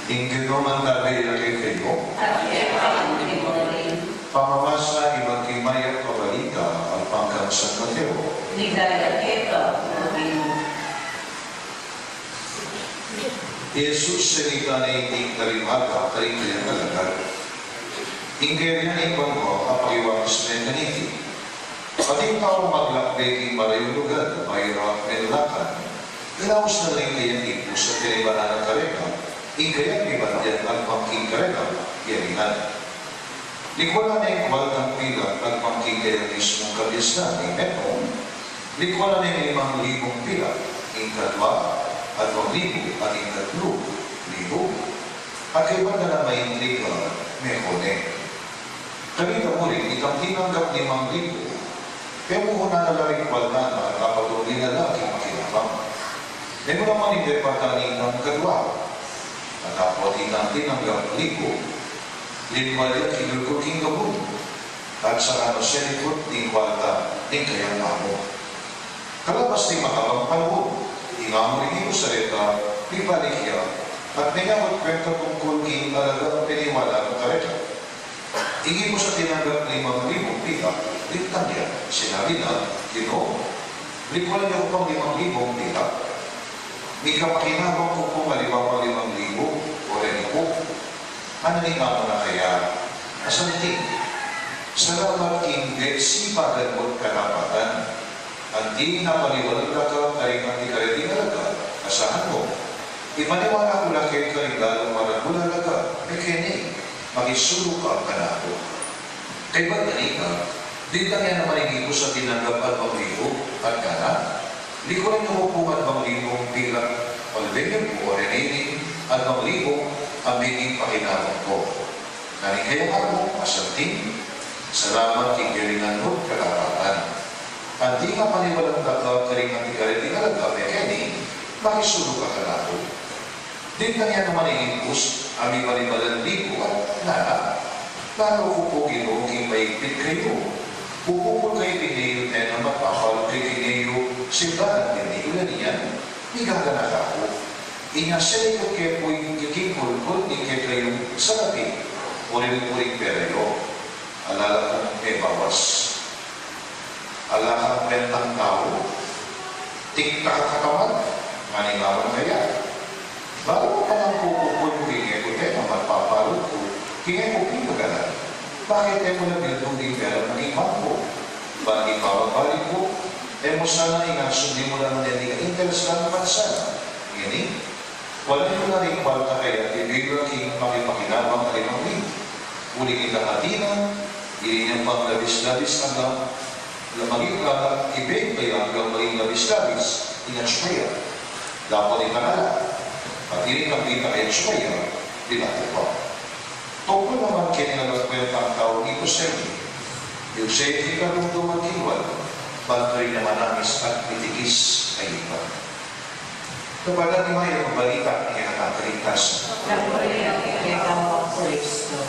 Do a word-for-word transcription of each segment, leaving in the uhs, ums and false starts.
Ing Ginu mantabi ya kekayu. Pamamasa ibat king mayap a balita agpang kang San Mateo. Ligaya keka, O Ginu. I Jesus sinita ne iting talinghaga karing kayang alagad. Ing kayarian ning banua apakiwang isme kaniti. Ating taung maglakbe king malayung lugar, mairap menlakan. Inaus na la ing kayang ibus at pinibanan na kareta ing kayang mibandian agpang king karetang yarinan. Likuan na ne ing kuartang pilak agpang king kayang mismung kabiasnan, ing metong. Likuan na ne ing limang libung pilak, ing kadwa, adwang libu, at ing katlu, libu. At kaybat na la maintriga, meko ne. Kanita mu rin, itang tinanggap limang libu, e mu na la ring kuarta na, at apat o linala king makinabang. E mu naman ing depatan itang kadwa, at apat itang tinanggap libu, linwal ya king gulgul king gabun, at saka no siya likut ning kuarta ning kayang amu. Kalabas ning makabang panaun, ing amu ning ibus a reta, mibalik ya, at menyaut kuenta tungkul king alagang piniwala na kareta. Ing ibus a tinanggap limang libung pilak, lintang ya, sinabi na, Ginu, likuan yu ku pang limang libung pilak. Mikapakinabang ku pung aliwa pang limang libu, o reni ku. Ngana ning amu na kaya, Masanting, salamat king kasipagan mu't katapatan. Anti ing paniwalang daka karing anti kareting alagad, asahan mu, ipaniwala ku la keka ing lalung maragul a alagad, mekeni, makisulu ka kanaku. Kaybat na nita, dintang ya naman ing ibus a tinanggap adwang libu, at ngana, Likuan yu ku pung adwang libung pilak, palben yu ku, o reni ning adwang libu, a minipakinabang ku. Ngana ning kayang amu, Masanting, salamat king galingan mu't katapatan. Anti ing paniwalang daka karing anti kareting alagad, mekeni, makisulu ka kanaku. Dintang ya naman ing ibus a mibalibalang libu at ngana, Lalu ku pu, Ginu, king maigpit kayu, pupupul kayu king neyu tenam at papalu kayu king neyu simbanan, ngeni uling iyan, migaganaka ku. Inya selikut ke pu ing kekayung kulkul ning kekayung salapi, uling pera yu. Ala la kung mebawas. Ala kang bentang tau, tiktak a katamad, ngana ning amu na kaya. Balu mu pa nang pupupul king e ku tenam at papalu ku king e ku pipaganan, bakit e mu la bindu ding pera mu king bangku? Ban king babalik mu, e mu sana ing asubli mu la ning interes la naman sana. Ngeni, kuanan yu na ring kuarta kaya, ibie yu la king makipakinabang a limang libu. Uling itang atin na, inya pang labis-labis anggang, maging, ah, ibie yu kaya anggang maging labis-labis ing atsu kaya. Dapot itang ala, at ining kambit a kaya atsu kaya, binati pa. Tungkul naman keni, ngan kuentang tau, ing ibus a ini, ing seti karungdung at kinwal, ban karin ya manamis at mitigis a ibat. Kapatad, ing mayap a balita ning kekatang kaligtasan. Naku rin ang kekatang Kristo.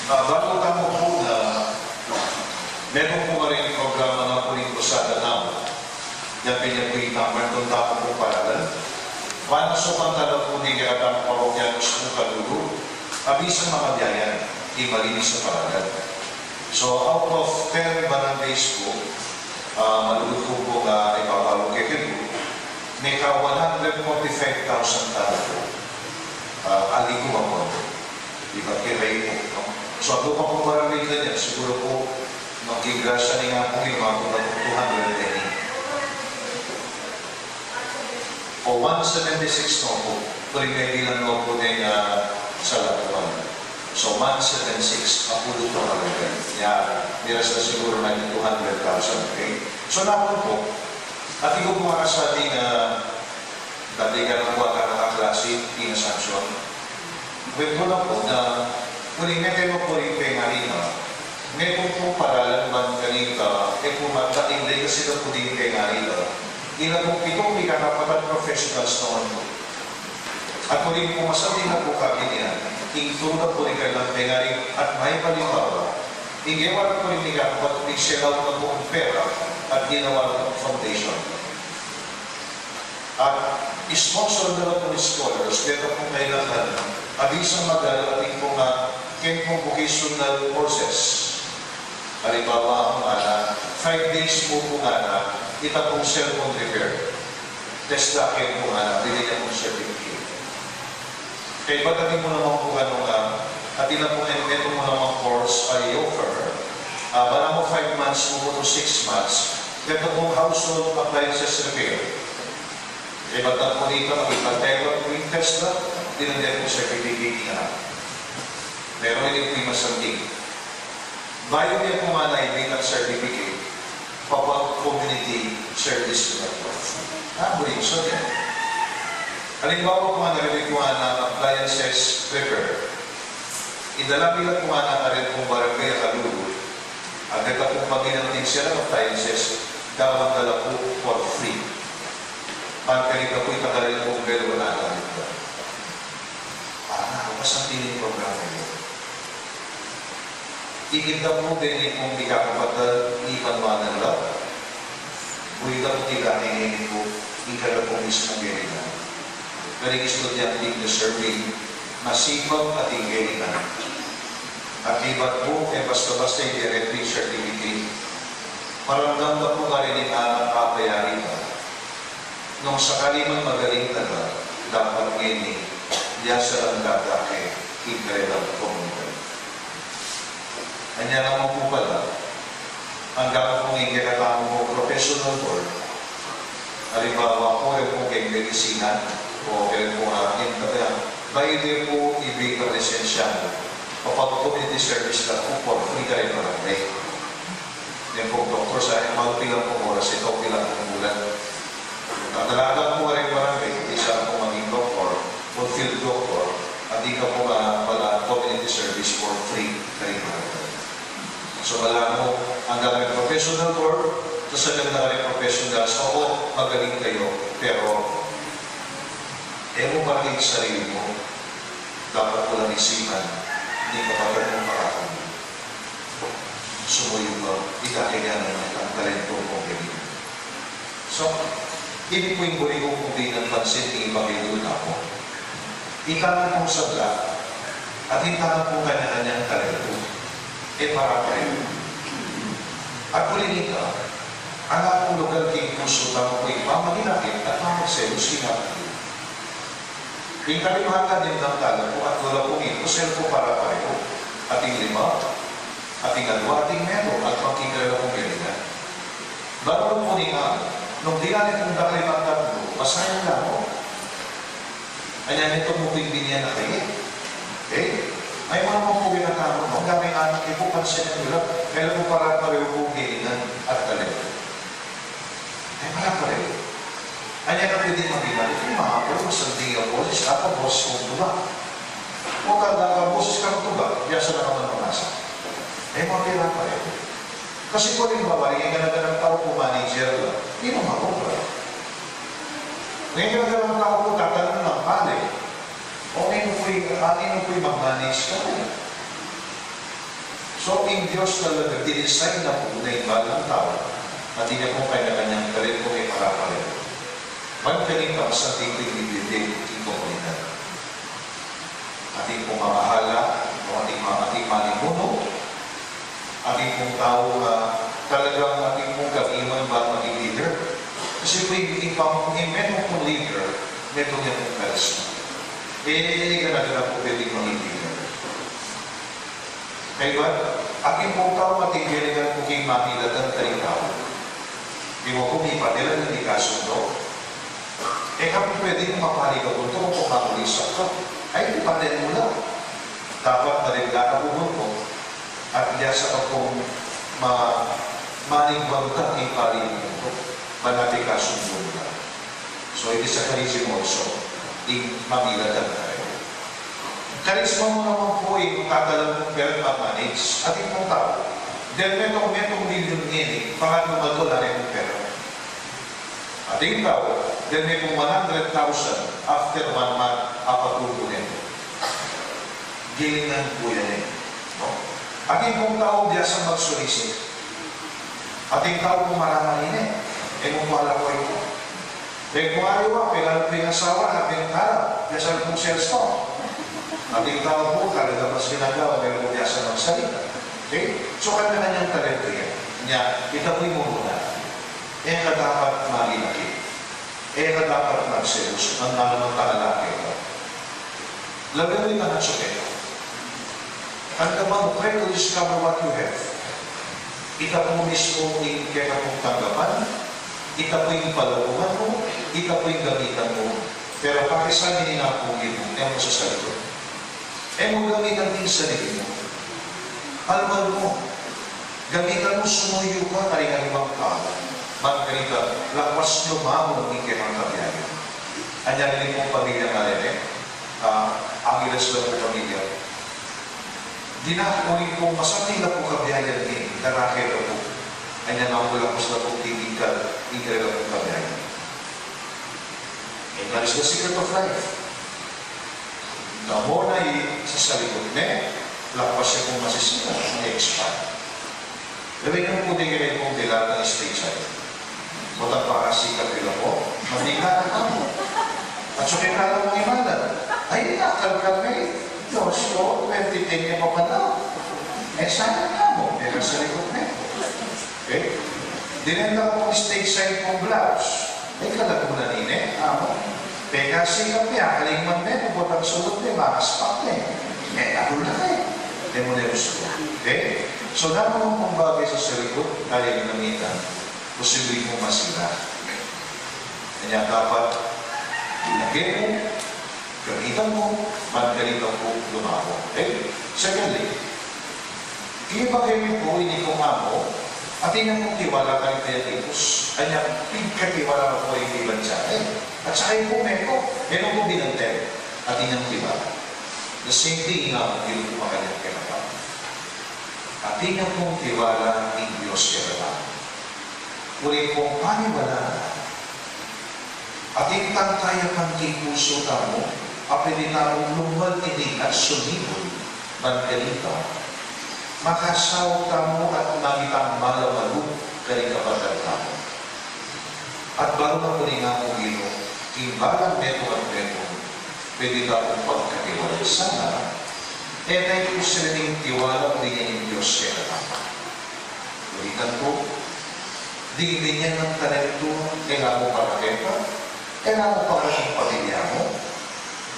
Ah, balu tamu pu na, metung pu karin programa na pu ning Posada na pu. Yapin ya pu ing tamban kung tamu pu paralan. Ban saupan tala pu ning kekatang parokya pu kalulu, a bisa makabiayan ing malinis a paralan. So, out of ten barangays pu, ah, malugud ku pung ipapalu kekayu, mika one hundred forty-five thousand tala pu, ah, ali ku mapun. Ibat kekayu pu, no? So, atin pa pung barangay kanyan, siguru pu, maging grasya ning Apu, umabut na pu two hundred ten. O one seventy-six no pu, pwede me bilang no pu deng, ah, sa Labuan. So, one seven six, apulu't dua na rin. Ya, miras na siguru na yung two hundred thousand, okay? So, naku pu, atin ku pu nga sa atin, ah, dati ka na pu ata nakaklase, in Assumption. Kwento na pu na, uling me telo pu ring pengari na, me pu pu paralan man kanita, e pu magdating de kasi na pu ding pengari na. Ila pu pitung mikakapatad professionals naman pu. At uling pu masanting na pu kami niyan, ing turu na pu ring kanilang pengari at maipalimbawa, ing e wala pu ring mikakapatad, ing sinaw na pu ing pera at ginawa na pu foundation. At sponsor na la pung scholars, deta pung kailangan, abisang magal, atin pung, ah, keng pung vocational courses. Halimbawa, kung ana, five days mu pung ana, ita pung cellphone repair. Test da keng pung ana, bibie na pung certificate. Kaybat atin mu naman pung, ah, atin na pung, metung mu namang course a i-offer, ah, balamu five months mu pu to six months, metung pung household appliances repair. Kaybat na pung ita, makipag-test la, dinan de pung certificate na. Pero ini pu ing masanting. Bayu de pung ana ibie ing certificate, papag community service na pu. Ah, buri sa yan. Halimbawa, pung ana, ibie pung ana appliances repair. Idala mi la pung ana karin pung barangay a kalulu. At deta pung pamilya ning sira appliances, dawan da la pu for free. Pagkalita pu, ita karin pung belu na ana. Ah, masanting ing programa yu. Ikit da pu, beni pung mikakapatal, ipan wa na la. Bulig da pu, tigane ngeni pu, ing kaya pung mismung geni na. Karing estudyanteng deserving, masipag at ing geni na. At ibat pu, e basta-basta ing diretso ing certificate. Paramdam da pu karing anak a payari na. Nung sakali mang magaling na la, dapat ngeni, ya sa lang dadake king karelang komunidad. Anya naman pu pala, anggang pung ing kekatamu pung professional board, halimbawa pu, e pu keng medisina, o e pu, ah, ing kaya, bayu de pu ibie ing lisensya mu, papag community service la pu for free karin barangay. Ing pung doktor, sa e, mau pila pung oras, e, mau pila pung bulan. Tatalaga pu karing barangay, isa pu maging doktor, o field doctor, at ika pu nga pala community service for free karing barangay. So, balamu, anggang ing professional board, tas anggang na karing professionals, oo, magaling kayu, pero, e mu pa rin sarili mu, dapat mu lang isipan, ini kapatad mung parakal. Sumuyu pa, ita kaya na ing talento mu keni. So, ini pu ing buri kung kubinan pansin king ipakiluta mu. Ita na pung sabla, at ita na pung kanya-kanyang talento. E para parehu. At uli na nita, ala pung lugal king pusu tamu ing pamagilakit at pamagselos king kapatad. Ing kalimatan ning tangkala pu at wala pung ipus, e pu para parehu. Ating lima, ating adwa, ating metung, at pangkikilala pung gelinan. Balu pu ning amu, nung dinan ne pung dakal ing tatlu, masayang la mu. Anya nitong mu pin binyan na kayi. E? Ay, mu naman pu ing anak mu, nung daming anak, e pu pansinan yu la, kaya pu para parehu pung gelinan at talento. E, para parehu. Anya na pwedeng mabilang, ing mahapul, masanting a boses, at a boses kung tula. O kada ka boses kang tula, biasa na ka man mamasa. E, mapira parehu. Kasi pu, halimbawa, ing gana-ganang tau pu manager la, e na maobra. Ing gana-ganang tau pu tatanum ning pale. O, ninu pu ing, ah, ninu pu ing mag-manage kaya? So, ing Dios talaga, dinesign na pu ing balang tau, atin ya pung kanya-kanyang talento, e para parehu. Ban karin, masanting pu ing bibie king komunidad. Atin pung mamahala, o atin ma-, atin manimunu, atin pung tau a talagang atin pung kagiman ban maging leader. Kasi pu ing, ing pam-, ing metung pung leader, metung ya pung karisma. E, gana-gana pu pwedeng maging leader. Kaybat, atin pung tau matingge rin pu king mamilatan karing tau. Di mo pu mipadil ing di kasundo. E ka pu pwedeng mapali ka pu, kung mamulisak ka. Ay, di pa rin mu la. Dapat maregla ka pu, at biasa ka pung ma-, manibanta king pali mu. Ban atin kasundo na. So, it is a charisma also. Ing mamilatan tamu. Karisma mu naman pu ing tatalan mung pera at mag-manage. Atin pung tau, deng metung, metung milyun ngeni, pangatlu mu ala ne mung pera. Atin tau, deng metung one hundred thousand, after one month, apat pung milyun. Gilingan pu yan e. No? Atin pung tau, biasang mag-solicit. Atin tau pung maramal ini, e mu pu ala pu ito. Pegmaliwa, pegmaliwa ing asawa na pengkala, biasa pung sales talk. Ating tau pu, talaga mas ginagawa, meron pung biasa magsalita. Okay? So, kanya-kanyang talento yan. Nya, ita pu ing mumuna. E ka dapat maging aki. E ka dapat magselos. Ang naman pangalaki ko. Labi na ita nga atsu keka. Tanggapan mu, try to discover what you have. Ita pu mismu ing keka pung tanggapan, ita pu ing palauman mu, ita pu ing gamitan mu. Pero pakisabi ning Apu, e mu, e mu sasalikut. E mu gamitan ding sarili mu. Almal mu. Gamitan mu sumuyu ka karing aliwang tau. Ban kanita, lakwas lumago ing kekang kabiayan. Anyari ning pamilya nga reni, ah, Angeles la pu pamilya. Dina, uling pung masakit la pu kabiayan ni, darake la pu. Anya na pu lakwas la pu titingkal, ing kekang kabiayan. And that is the secret of life. Nung mu na i sasalikut ne, lakwas ya pung masisira, ma-expand. Labi na pu ding kekang pung dilat ning stage ay. Butang pakasikap yu la pu, mabigat na mu. At sa kekala mung imalan, ay, akal ka me, Diyos ko, twenty ten ya pa pala. E, sana na mu, e, sasalikut ne. Okay? Dinenda ku pung stage sign pung blouse. Ay, kalagunan ini, amo. Pekasikap ya, kaling man ne, butang sulut ne, mangaspak ne. E, aku na kay. E mu ne gustu. Okay? So, damo pung bagay sasalikut, kaling namitan, posible pung masira. Kanya dapat, lage mu, gamitan mu, ban kanita pu lumago. Okay? Secondly, ibagay mu pu ini kung amu, atin yang tiwala karing kayang ipus, anya pigkatiwala mu pu ing iban dia. E, at saka ing pu meto, meron pu binantel, atin yang tiwala. The same thing, ing amu, ing pu makanyan kaya ka. Atin yang pung tiwala ing Dios kekatamu. Uling pung paniwala na, atin tang kayapan king pusu tamu, a pwede tamung lumal ini at sumibul, ban kanita, makasawa tamu at maging malamalup karing kapatad tamu. At balu na pu ning Ginu, king balang metung at metung, pwede tamung pagkatiwalan sana, e na ing pusu ning tiwala a binie ning Dios kekatamu. Ulitan ku, ding binye nang talento, e la mu para keka, e la mu para king pamilya mu,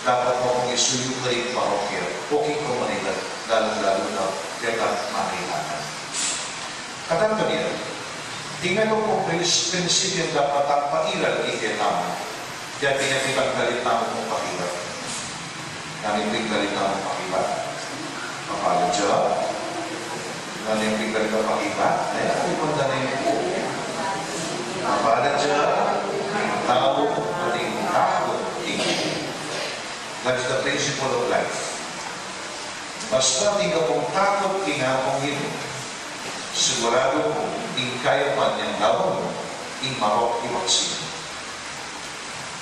dapat mu pung isuyu karing parokya o king komunidad, lalung-lalu na ketang mangailangan. Katantu niyan, ing metung pung prins-, prinsipyu a dapat tang pairal kekatamu, ya pin ing itang dalit tamu pung pakibat. Nanu ing dalit tamu pung pakibat? Mapalad ya. Nanu ing dalit tamu pakibat? Ay, aku pun dalit ku. Mapalad ya ing tau ating takut king Ginu. That is the principle of life. Basta atin kang takut king Ginu, siguradu ku ing kayapan yang lawan mu, ing marok i waksi.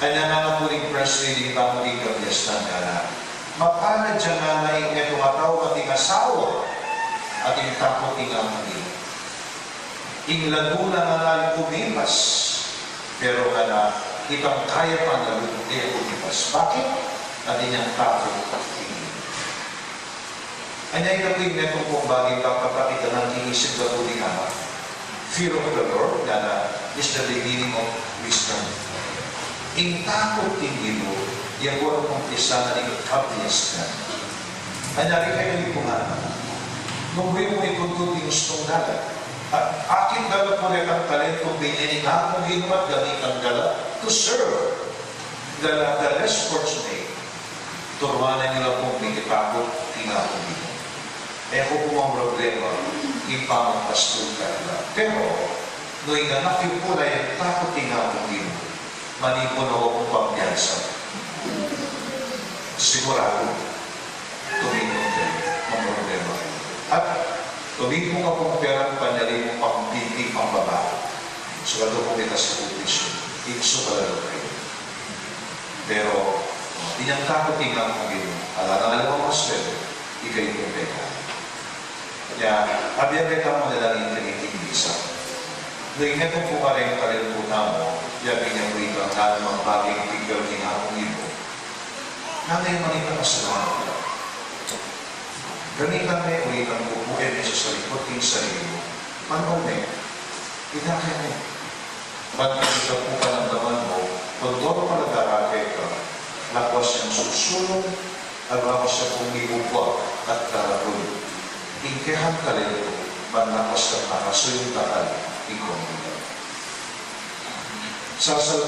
Kanya na nga pu ring press release tamu king kabiasnan, ngana, mapalad ya ngana ing metung a tau ating asawa, ating takut king Ginu. Ing lagu na ngana ing kumipas, pero ngana, itang kayapan na lugud e kumipas. Bakit? Atin yang takut king Ginu. Anya ita pu ing metung pung bagay a dapat atin king isip, lagu ning Ama. Fear of the Lord, ngana, is the beginning of wisdom. Ing takut king Ginu, ya pu ing umpisa na ning kabiasnan. Anya rin kayu pu ngana, nung buyu mu ituntun ing ustung dalan. At akit da la pu retang talento, binye ning Ginu at gamitan da la to serve the, the less fortunate. Turuan yu la pung mikitakut king Ginu. E ku pu mamroblema king pamagpastul kaniyu. Pero, nung inanyak yu pu la yang takut king Ginu, manipun na ku pung pampiyansa. Siguradu, tumipun kayu, mamroblema kayu. At tumipun ka pung perang panyali mung pang-P P, pang-babai. Siguradu pung mitas na pung presyu, iksu ka la rin kayu. Pero, uh, inyang takut king Ginu, ala nang aliwang mas sweldo, ikayu pung pekadu. Kaya, abyan kaya tamu manalangin kaniting misa. Deng metung pu kareng talento tamu, ya pin ya pu itang nanumang baging piggal ning Apung Ibug. Nanung manita kasalanan. Gamitan me o itang bubu e me sasalikut king sarili mu. Manual me, idake me. Ban kanita pu panamdaman mu, totoo pala darake ka, lakwas yang susulung, Agwa ko siya pung ibubwa at karagul. Ing kekang talento, ban na ko siya nakasuyung dakal, ing komunidad. Sasal